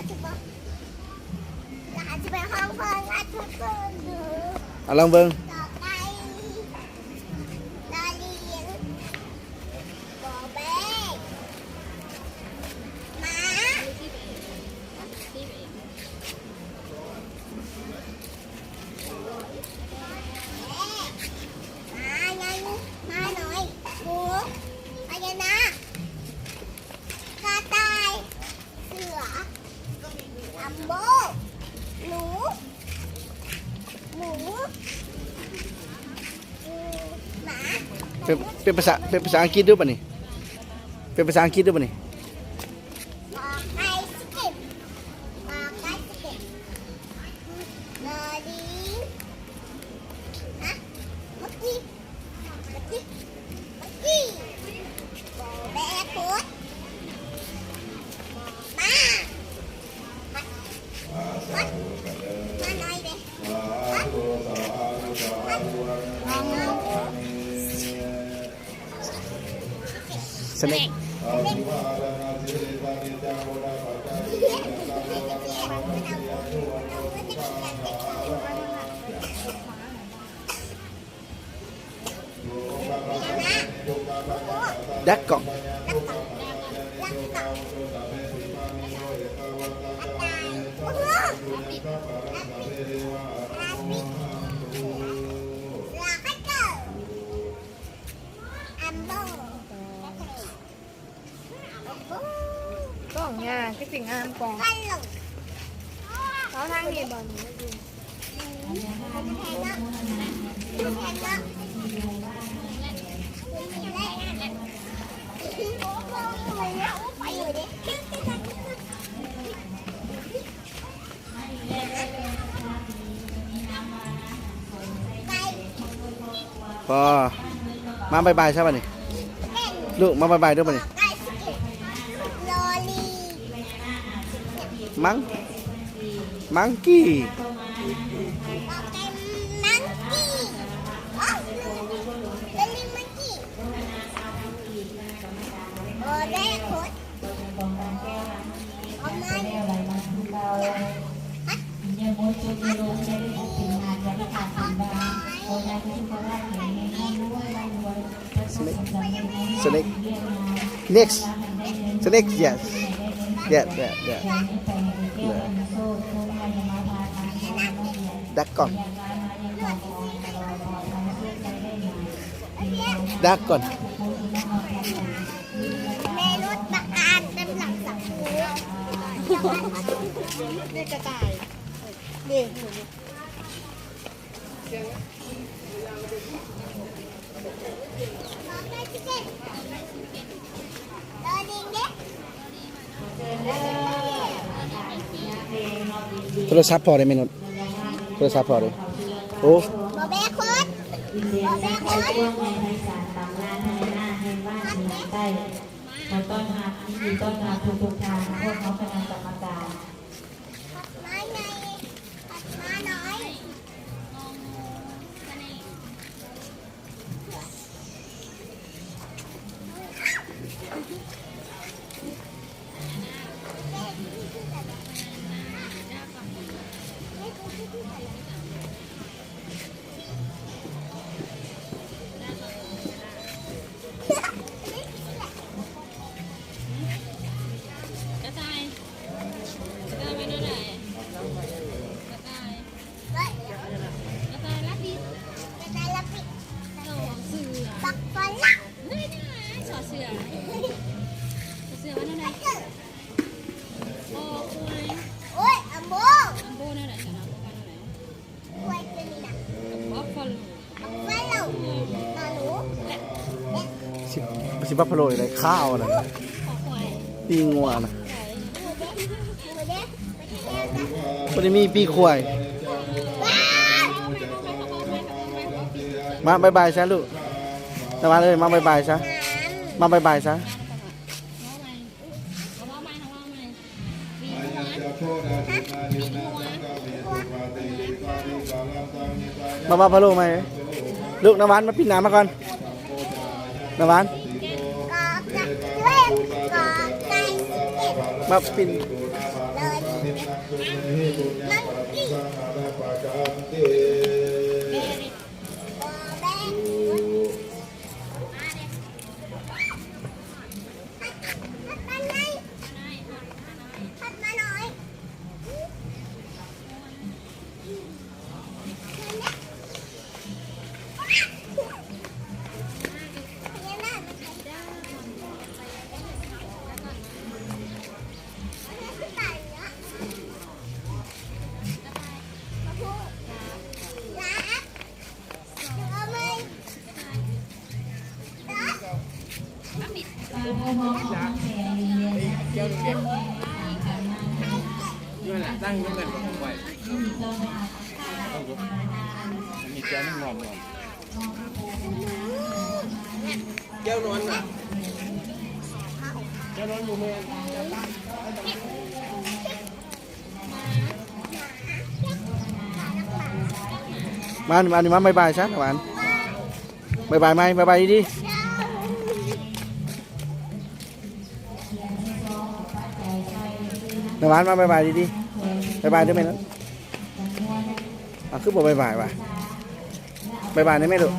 ລະຊິໄປຫ້ອງເພິ່ນວ່າທຸກຄົນເດີ. ເອົາລອງເບິ່ງ. ກອໄກ່ ລອລີງ ບໍ່ແບກ ໝາ ໝາໃຫຍ່ ໝານ້ອຍ ໝູ ພະຍານາກ ກະຕ່າຍ ເສືອ ລຳໂບ ໜູ ໝູ ໝາ ເປັນ ເປັນພາສາ ເປັນພາສາອັງກິດດູບາດນີ້ ເປັນພາສາອັງກິດດູບາດນີ້. ກອໄກ່ ຊິກ ກອໄກ່ ຊິກ ລອລີງ ຮະ ມົກກີ ມັກກີ ມັກກີ ບໍ່ແບກໂພດ ໝາ ໝາ ໝານ້ອຍເດ້ ສະເນັກ ສະເນັກ. ດັກກອງ ກ້ອງຫຍ້າຄືຊິງາມກວ່າ ເອົາທາງນີ້ບໍ່ນີ້? ພໍ ມາບາຍບາຍຊະບາດນີ້ ລູກ ມາບາຍບາຍເດີບາດນີ້. ມັງ ມັງກີ້ ມັງກີ້ ໂອ້ ລອລີງມັງກີ້ ໂອ້ ໄດ້ໂຄດ. ສະເນັກ ສະເນັກ ເນັກ ສະເນັກ ເຢສ ເຢສ ເຢສ ເຢສ ດັກກອງ ດັກກອງ. ແມ່ລົດບັກອາດນຳຫຼັງສັກໂຄ ເດັກກະຕ່າຍ ເດັກ ໂທລະສັບພໍ່ເດ້ແມ່ນົດ ໂທລະສັບພໍ່ເດ້. ໂອ້ ບໍ່ແບກໂຄດ ບໍ່ແບກໂຄດ. ຂໍຕ້ອນຮັບ ຍິນດີຕ້ອນຮັບທຸກໆທ່ານ ພວກເຮົາຄະນະກຳມະການ ກະຕ່າຍ ກະຕ່າຍມາແນວໃດ? ກະຕ່າຍ ກະຕ່າຍລາປິດ ກະຕ່າຍລາປິດ ສອເສືອ ບັກຝຣັ່ງ ເຮີ້ຍ ສອເສືອ ສອເສືອວ່າແນວໃດ? ຄໍຄວາຍ ໂອ້ຍ ອຳໂບ ອຳໂບແນວໃດຊັ້ນນະ? ຄວາຍໂຕນີ້ນະ ບັບຟາໂລ ບັບຟາໂລ ຟາໂລ ຊິ ຊິບັບຟາໂລໄດ້ ຂ້າວນະ ປີງົວນະ ບໍ່ໄດ້ມີປີຄວາຍ. ມາບາຍບາຍຊະລູກ ຕາຫວານເອີຍ ມາບາຍບາຍຊະ ມາບາຍບາຍຊະ. ມາເວົ້າພາໂລໃໝ່ ລູກ. ນ້ຳຫວານ ມາປິ່ນໜ້າມາກ່ອນ ນ້ຳຫວານ ມາປິ່ນ. Manggih. ຫວານ ຫວານ ມາບາຍບາຍຊະ ຫວານ ບາຍບາຍໃໝ່ ບາຍບາຍດີໆ ນ້ຳຫວານ ມາບາຍບາຍດີໆ ບາຍບາຍເດີແມ່. ອ້າວ ຄືບໍ່ບາຍບາຍຫວາ? ບາຍບາຍໄດ້ໄໝລູກ?